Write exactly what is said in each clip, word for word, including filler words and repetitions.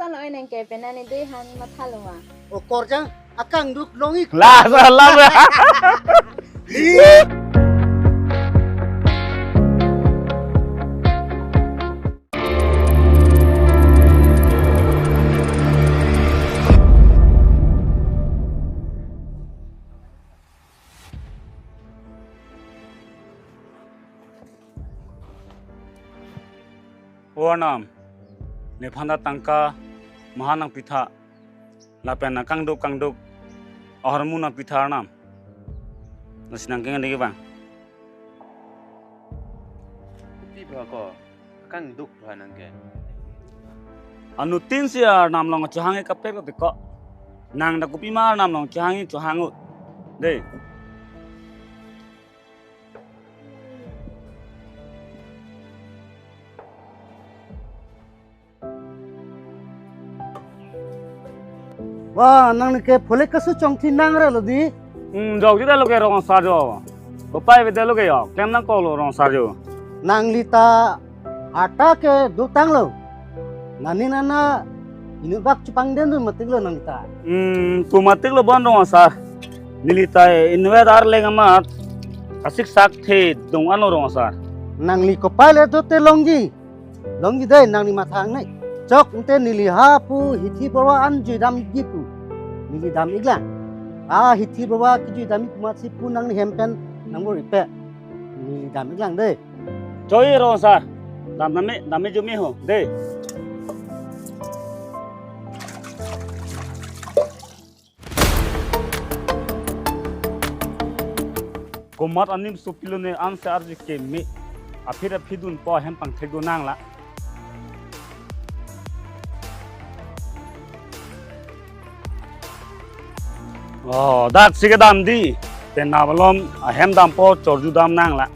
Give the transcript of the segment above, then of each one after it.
Lo oi nang ke penang ni dui han matha lo ma. O korjang akangduk long-ik. La, la, la. O arnam, nephan ta tangka maha nangpitha, lapen akangduk kangduk ahormu nangpitha arnam. Lasi nang keng degi bang. Kopi ba ko, akangduk ba nang ke. Anuttin si arnam along chohang-ik kaprek lo tiko. Nang ta kopi ma arnam along chohang-ik chohang-ut. Dei. Wah, nang ni ke pholik kasu chongthi nang ra lo dei. Hmm, jok ji ta lo ke rong asar jo. Kopai ave ta lo ke jo. Klem nangkok lo rong asar jo. Nangli ta ata ke dotang lo. Nani nana inut bak chepangdendun matik lo nangli ta. Hmm, pu matik lo bon rong asar. Neli ta inut arleng amat. Kasik sak the dong ano rong asar. Nangli kopai le dote longji. Longji dei nangli matha nangne. Chok ante neli ha pu Hithi Borwa an jui dam-ikji pu. Neli dam-iklang. A Hithi Borwa kejui dam-ik amatsi pu nangli hem pen nangbor-ikpe. Neli dam-iklang dei. Choi rong asar. Dam name, dam me jo me ho. Dei. Komat anim sopi lo ne ansi arju keme. Aphit aphit dunpo ahem pangthek do nang la. Oh, dak si kedam dei. Penap alom ahem dampo chorju dam nang la.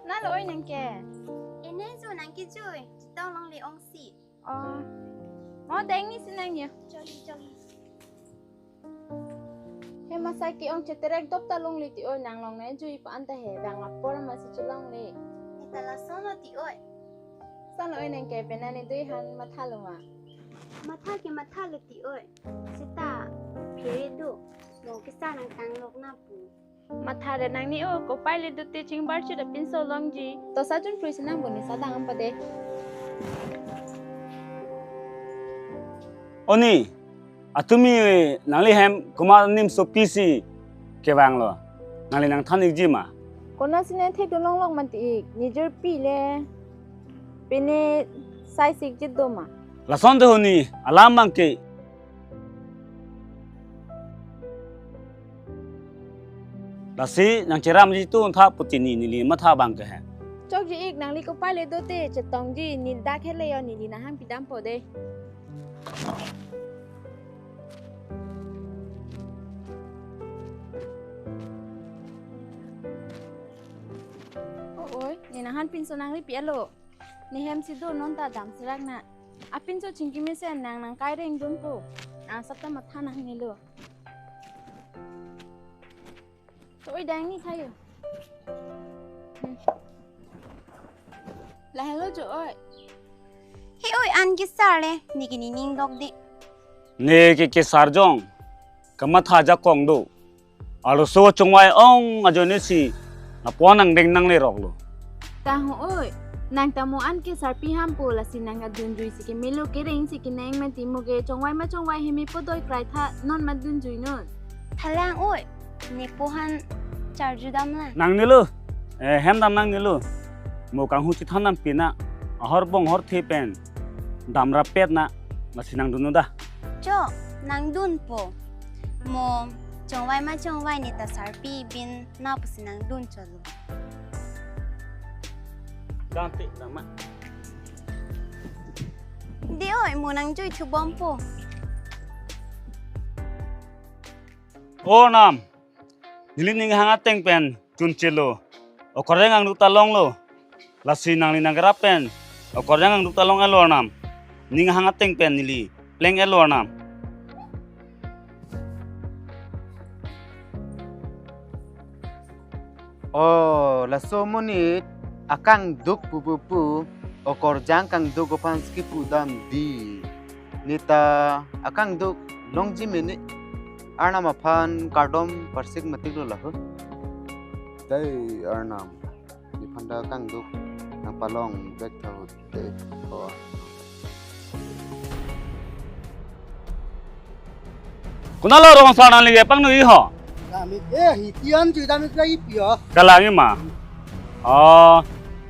Na lo oi nang ke. Ene jo nang kejui, chetong longle ong si. Oh. Mo deng ni si nang ya. Choli, choli. He masai ke-ong cheterek dop ta longle ti oi nang long nai jui pa anta he bang apor masi chelongle. Ita lason lo ti oi. San lo oi nang ke penang ni dui han matha lo ma. Matha ke matha lo ti oi. Seta phere do. Mo kesa nang tang lok na pu. Matha re nang ni o, kopai le dote chingbar chit apinso longji. To sa jun phrui si nang boni sadang ampa de. Oni, atumi nangli hem komat anim sopi si kevang lo. Nangli nangthan-ikji ma. Konat si ne thek do longlok mati ik, ne jirpi le. Pine sai sik jit do ma. Lason te honi, alam bang ke. Lasi nang cheram ji tu tha puti ni neli matha bang ke he. Chokji ik nangli kopai le dote chetongji ne dak hele yo neli nang hang pidampo de. O oi, ne nang han pinso nang ri pi alo. Ne hem si do non ta dam serak na. Apinso chingki mesen nang nang kai reng dunpo. Nang sap ta matha nang nelo. To oi dang ni thayo. Hmm. Lahelo jo oi. He oi an kesar le, ne ke ne ning dok di. Ne ke kesar jong. Kamatha jakong do. Arloso chongvai ong ajoine si lapu-an nangdeng nanglerok lo. Tahu oi, nang ta mo an ke sarpi hampo lasi nang adunjui si kemelo kereng si keneng mati mo ke chongvai ma chongvai hemi podoi krai tha non ma dunjui non. Thalang oi, ne po han charju dam la. Nangnelo, eh, hem dam nangnelo. Mo kanghu chithan dam pina, ahor bong hor the pen. Dam rapet na, lasi nangdun da. Cho, nangdunpo. Mo, chongvai ma chongvai ne ta sarpi bin na pusi nangdun cholo. Dante, dama. Di oi, mo nangjui thubompo. O arnam, neli ning hang ateng pen chunchelo. Okorjang angduk ta longlo. Lasi nangli nangkerap pen okorjang angduk ta long-etlo arnam. Ning hang ateng pen neli pleng-etlo arnam. Oh, laso amonit akangduk pupu pu, okorjang kangduk aphan skipu dam di. Neta akangduk longji mene, Arnam aphan kardom parsik matik lo laho. Dei Arnam, nephan ta kangduk nangpalong bek tha ahut te. Oh. Konatlo Rong Sar, nangli ke pangno-i ho? Damik, eh, hitian ju damik lagi pio. Kalang-i ma. Oh,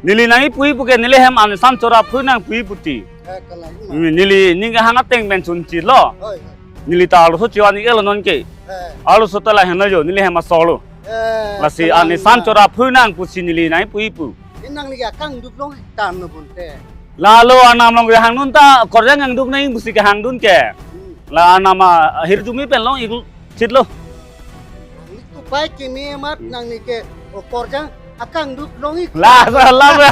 neli nangkipu-i pu ke neli hem an san chora phu nangpu-i pu ti. Eh, kalang-i ma. Hmm, neli ning kehang ateng pen chun chilo. Oi, oi. Neli ta arloso chevan-ik lo non ke. Eh. Arloso ta lahenlo jo, neli hem asolo. Eh, lasi kalang-i ma. An san chora phu nang pusi neli nangkipu-i pu. Nangli ke akangduk long tangno bonte. Lalo Arnam along kehang dun ta, korjang kangduk nang pusi kehang dun ke. Hmm. La Arnam ahirjume pen long-ik chitlo. Nangli tupai kimi amat, hmm, nangli ke okorjang akangduk long-ik. La, la, la, la.